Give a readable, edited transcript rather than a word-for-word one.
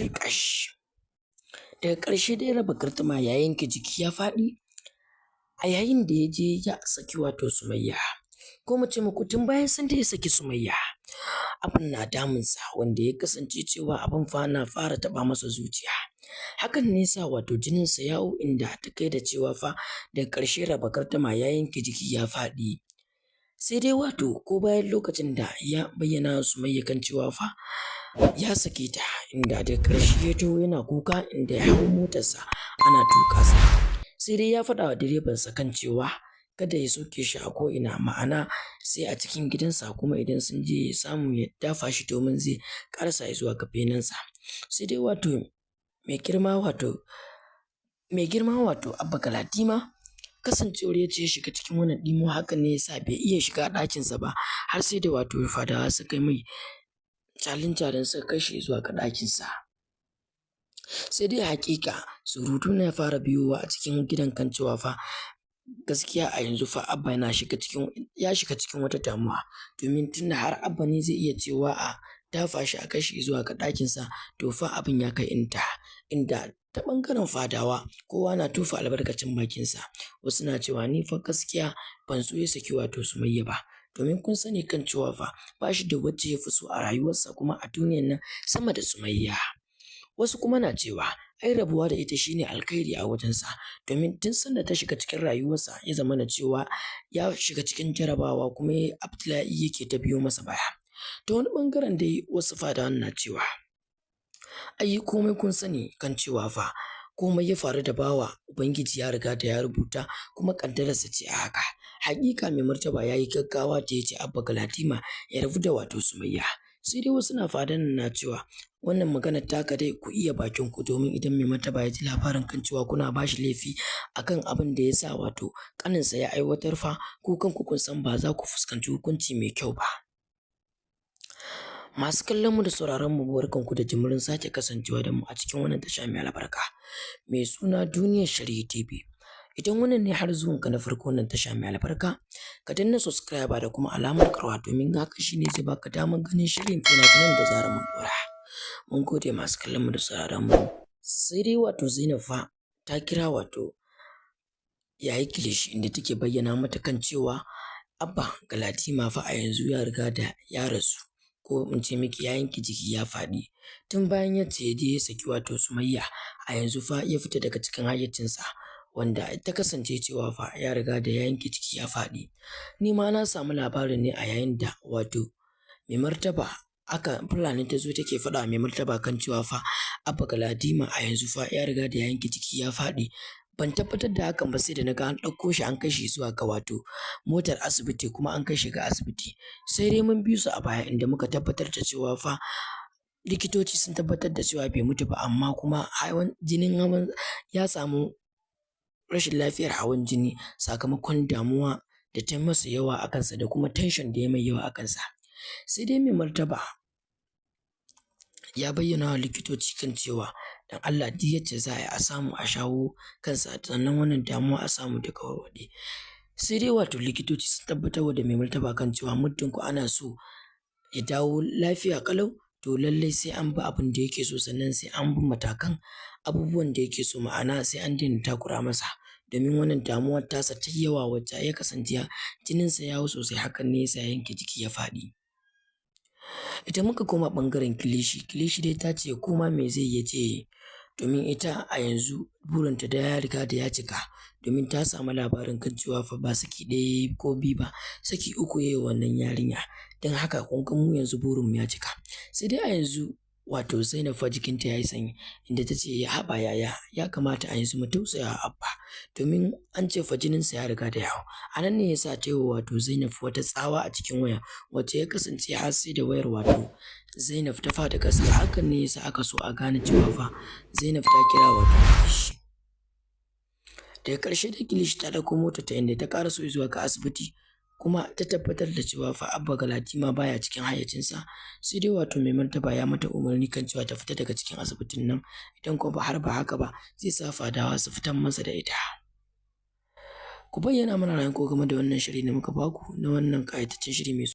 Tirƙash! Daga ƙarshe dai raba gardama ya yanke jiki ya faɗi a yayin da ya je ya saki wato Sumayya. Ko mu ce muku tun bayan sanda ya saki Sumayya, abin na damunsa, wanda ya kasance cewa abin fa na fara taɓa masa zuciya. Hakan ne sa wato jininsa ya hau, inda ta kai da cewa fa daga ƙarshe raba gardama ya yanke jiki ya faɗi. Sai dai wato ko bayan lokacin da ya bayyana wa Sumayya kan cewa fa ya sake ta, inda daga ƙarshe ya taho yana kuka, inda ya hau motarsa ana tuƙa sa. Sai dai ya faɗa wa direbansa kan cewa kada ya sauke shi a ko'ina, ma'ana sai a cikin gidansa, kuma idan sun je ya samu ya dafa shi domin zai ƙarasa zuwa ga benensa. Sai dai wato mai girma wato Abba Galadima, kasancewar yacce ya shiga cikin wannan ɗimuwa, hakan ne ya sa bai iya shiga ɗakinsa ba har sai da wato fadawa suka yi mai calin-calin suka kai shi zuwa ga ɗakinsa. Sai dai haƙiƙa surutu na fara biyowa a cikin gidan kan cewa fa gaskiya a yanzu fa Abba ya shiga cikin wata damuwa, domin tunda har Abba ne zai iya cewa a dafa shi a kai shi zuwa ga ɗakinsa, to fa abin ya kai intaha. Inda ta ɓangaren fadawa kowa na tofa albarkacin bakinsa. Wasu na cewa ni fa gaskiya ban so ya saki wato Sumayya ba, domin kun sani kan cewa fa ba shi da wacce ya fi so a rayuwarsa kuma a duniyar nan sama da Sumayya. Wasu kuma na cewa ai rabuwa da ita shine alkhairi a wajensa, domin tun sanda ta shiga cikin rayuwarsa ya zamana cewa ya shiga cikin jarabawa, kuma ibtila'i yake ta biyo masa baya. Ta wani ɓangaren dai wasu fadawan na cewa ai komai kun sani kan cewa fa komai ya faru da bawa, Ubangiji ya riga da ya rubuta, kuma ƙaddararsa ce a haka. Haƙiƙa mai martaba ya yi gaggawa da ya ce Abba Galadima ya rabu da wato Sumayya. Sai dai wasu na fadan na cewa wannan maganar taka dai ku iya bakin ku, domin idan mai martaba ya ji labarin kan cewa kuna ba shi laifi akan abin da ya sa wato ƙaninsa ya aiwatar, fa ku kanku kun san ba za ku fuskanci hukunci mai kyau ba. Masu kallon mu da sauraron mu, barkanku da jimirin sake kasancewa da mu a cikin wannan tasha mai albarka mai suna Duniyar Sharhi TV. Idan wannan ne har zuwanka na farko wannan tasha mai albarka, ka danna subscribe da kuma alamar ƙararrawa, domin haka shine zai baka damar ganin shirin fina-finan da zarar mun ɗora. Mun gode, masu kallon mu da sauraron mu. Sai dai wato Zainab fa ta kira wato Yayi Kilishi, inda take bayyana mata kan cewa Abba Galadima fa a yanzu ya riga da ya rasu, ko in ce miki ya yanke jiki ya faɗi. Tun bayan yacce ya je ya saki wato Sumayya, a yanzu fa ya fita daga cikin hayyacinsa, wanda ta kasance cewa fa ya riga da ya yanke jiki ya faɗi. Ni ma na samu labarin ne a yayin da wato mai martaba aka Fulani ta zo take faɗa mai martaba kan cewa fa Abba Galadima a yanzu fa ya riga da ya yanke jiki ya faɗi. Ban tabbatar da hakan ba sai da na ga an ɗauko shi an kai shi zuwa ga wato motar asibiti, kuma an kai shi ga asibiti. Sai dai mun bi su a baya, inda muka tabbatar da cewa fa likitoci sun tabbatar da cewa bai mutu ba, amma kuma hawan jinin hawan ya samu rashin lafiyar hawan jini sakamakon damuwa da ta masa yawa a kansa da kuma tension da ya mai yawa a kansa. Sai dai mai martaba ya bayyana wa likitoci kan cewa don Allah duk yacce za a yi a samu a shawo kansa, sannan wannan damuwa a samu ta warware. Sai dai wato likitoci sun tabbatar da mai martaba kan cewa muddin ko ana so ya dawo lafiya ƙalau, to lallai sai an bi abin da yake so, sannan sai an bi matakan abubuwan da yake so, ma'ana sai an daina takura masa, domin wannan damuwar tasa ta yi yawa, wacce ya kasance jininsa ya hau sosai, hakan ne ya sa ya yanke jiki ya faɗi. Idan muka koma ɓangaren Kilishi, Kilishi dai ta ce koma me zai yi ya je ya yi, domin ita a yanzu burinta da ya riga da ya cika, domin ta samu labarin kan cewa fa ba saki ɗaya ko biyu ba, saki uku ya yi wa wannan yarinya. Don haka kun ga mu yanzu burinmu ya cika. Sai dai a yanzu wato Zainab fa jikinta ya yi sanyi, inda ta ce haba yaya, ya kamata a yanzu mu tausaya wa Abba, domin an ce fa jininsa ya riga da ya hau. A nan ne ya sa ta yi wa wato Zainab wata tsawa a cikin waya, wacce ya kasance har sai da wayar wato Zainab ta faɗi ƙasa. Hakan ne ya sa aka so a gane cewa fa Zainab ta kira wato Kilishi. Daga ƙarshe dai Kilishi ta ɗauko motar ta, inda ta ƙaraso zuwa ga asibiti, kuma ta tabbatar da cewa fa Abba Galadima baya cikin hayyacinsa. Sai dai wato mai martaba ya mata umarni kan cewa ta fita daga cikin asibitin nan, idan ko ba har ba haka ba zai sa fadawa su fitan masa da ita. Ku bayyana mana ra'ayinku game da wannan shiri da muka baku na wannan ƙayataccen shiri mai